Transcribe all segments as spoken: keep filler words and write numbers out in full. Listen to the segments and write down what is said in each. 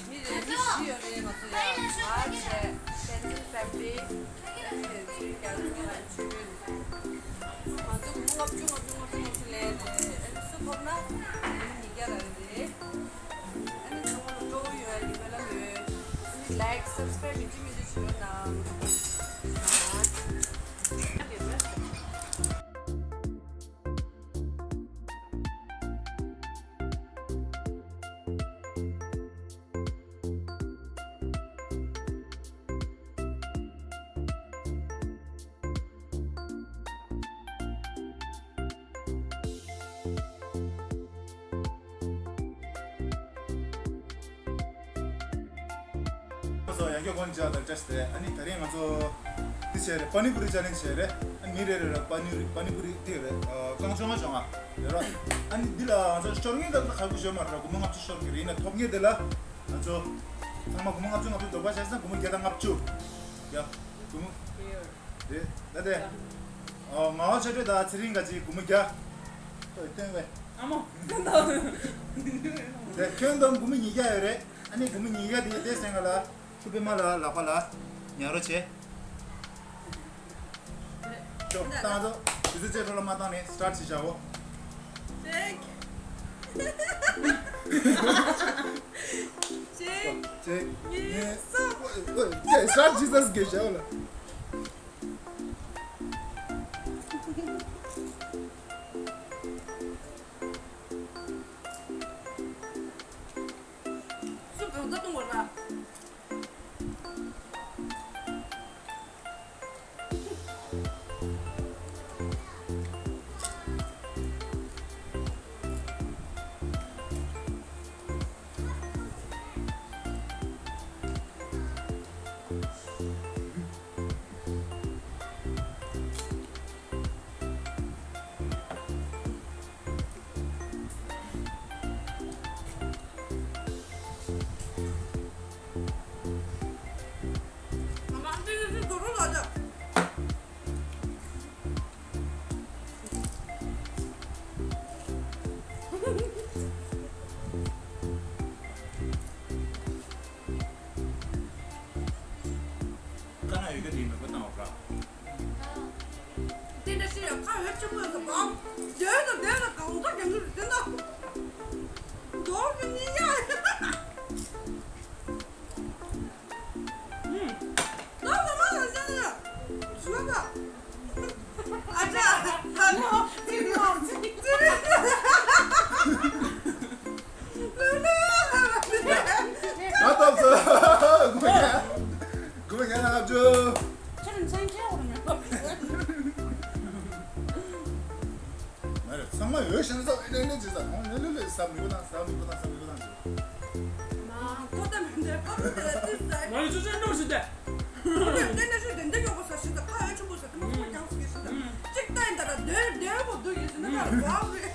མི་རེ་མི་བཞི་ཡོད་རེད། ང་ཚོ་ཡང་ང་བྱས། friends and family། ཨ་ནི་ཚུར་རྒྱག་ཚུལ་ལ་ཆུ་བོའི། ང་ཚོ་ལྔ་བཅུ་ལྔ་བཅུ་ལྔ་བཅུ་ལྔ་བཅུ་ལེན་རེད། ཨ་ནི་སུ་ཐོབ་ན་ཉིས་བརྒྱ་རག་གི་རེད། ཨ་ནི་ཚང་མ་ལ་སྤྲོ་བོ་ཡོད། ཡིན་པ་ལ་ཡོད། ཨ་ནི་like subscribe མི་བྱེད་མི་བྱེད་བྱེད་རོགས་གནང་། སོ་ཡང་བསྐྱར་ཁོང་ཅག་དང་བཀྲ་ཤིས་བདེ་ལེགས། ཨ་ནི་དེ་རིང་ང་ཚོ་འདི་བྱས་རེད། པ་ནི་པུ་རི་ཆེ་ལེན་ཇི་བྱས་རེད། ཨ་ནི་མི་རེ་རེ་ལ་པ་ནི་རི་པ་ནི་པུ་རི་འདི་རེད། རྐང་བཅོ་ལྔ་བཅོ་ལྔ་རེད་རོ། ཨ་ནི་འདི་ལ་ང་ཚོ་ཤོར་མཁན་དག་ལ་ཁག་པོ་ཞིག་མ་རེད། སྒོར་མོ་ལྔ་བཅུ་ཤོར་གི་རེད། ཡིན་ན་ཐོབ་མཁན་དེ་ལ་ང་ཚོ་ཚང་མ་སྒོར་མོ་ལྔ་བཅུ་ལྔ་བཅུ་འདོགས་པ་བྱས་ན་སྒོར་མོ་བརྒྱ་དང་ལྔ་བཅུ། ཡ། སྒོར་མོ། རེད་ད་དེ། ཨོ་ང་བ་ཆེ་གྲས་དང་ཚེ་རིང་ག་ཅིག་སྒོར་མོ་བརྒྱ། ཨོ་སྟོན་བས། ཨ་མོ། དེ་ཁྱོན་བསྡོམས་སྒོར་མོ་ཉིས་བརྒྱ་ཡོད་རེད། ཨ་ནི་སྒོར་མོ་ཉིས་བརྒྱ་དེ་དེ་སེང་ག་ལ་ཁུ་པེ་མ་ལ་ལག་པ་ལ་ཉར་རོགས་བྱེད། ཅོ་བཏང་ཚོ། དུས་ཚོད་ཅེས་འཕྲོ་ལ་མ་བཏང་ནས་start བྱེད་བྱའོ། Check. Check. Check. གཉིས། གསུམ། ཨོ་ཨོ་ཨོ་start བྱེད་ས་སྐད་བྱའོ་ལ། སུ་གང་ཚ་གཏོང་བ་ལ། ཁ་ན་ཡོད་ཀྱི་དེ་མི་དགོས་བཏང་བ་ར། དེ་འདྲ་ཞིག་ཡང་ཁ་འོད་ཆེན་པོ་ཡོད་ས་བ། དེ་ལ་དེ་ལ་གང་ལྟར་རྒྱང་གི་རེད་དེ་ན། མདོར་གྱི་གཉིས་ཡ། ཨུམ། ད་ལ་མ་ལ་ཅན་ཡ། ཞུ་བ། ཨ་ཅག་ད་ལོ་ཅི་ལོ་ཅི་ཅི་རེད། ང་ལྟོགས་སོ། དགུ་བརྒྱ། དགུ་བརྒྱ་ལྔ་བཅུ། ཁྱོད་མཚན་ཁྱེར་འོང་མྱོང་། མ་རེད། ཚང་མ་འོས་ཤིང་ཟ་ཨེ་ནས་ནས་ཅི་ཟ་ཁོང་ནས་ལུས་ལུས་ཟ་མི་གོ་དང་ཟ་མི་གོ་དང་ཟ་མི་གོ་དང་ཟེར། མ་ཁོ་ད་མི་འདྲ་ཁོ་ད་ཅི་ཟ། ང་ཡི་ཆུ་ཚན་འགྲོ་ཞིག་སྟེ། ཁོ་ད་ལྟ་ན་ཤོད་དེ་འདྲ་ཡོག་པོ་ཟ་ཞིག་ཟ་ཁ་ཡོད་ཆུ་བོ་ཟ་དེ་མ་ཁོ་རྒྱང་སུ་གི་ཞིག་ཟ། གཅིག་ལྟ་ཡིན་ད་ད་དེ་དེ་བོ་འདུག་ཡིན་ཟེར་ན་ད་ར་བ་རེད།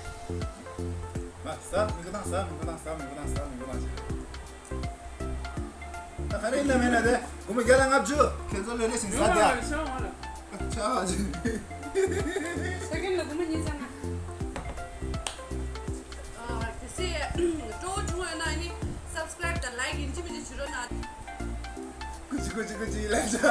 མ་ཟ་མི་གོ་དང་ཟ་མི་གོ་དང་ཟ་མི་གོ་དང་ཟ་མི་གོ་དང་ཟེར། ད་ག་རེ་ཡིན་ན་མེད་ན་དེ་སྒོར་མོ་བརྒྱ་དང་ལྔ་བཅུ། ཁྱེད་ཚོ་ལས་ལས་ཤིང་ཟ་ཡོད་དེ། མ་རེད་ཤ་མ་རེད། ཆ་བ་ཅིག་ས་ཀན་ལ་སྒོར་མོ་ཉིས་ཚང་མ། ཨ་གལ་སྲིད་སྤྲོ་བོ་བྱུང་ཡོད་ན་ནི་subscribe དང་like ཡིན་གཅིག་མིན་གཅིག་བྱེད་རོགས་གནང་། ཀུ་ཅི་ཀུ་ཅི་ཀུ་ཅི་ལབ་ཤག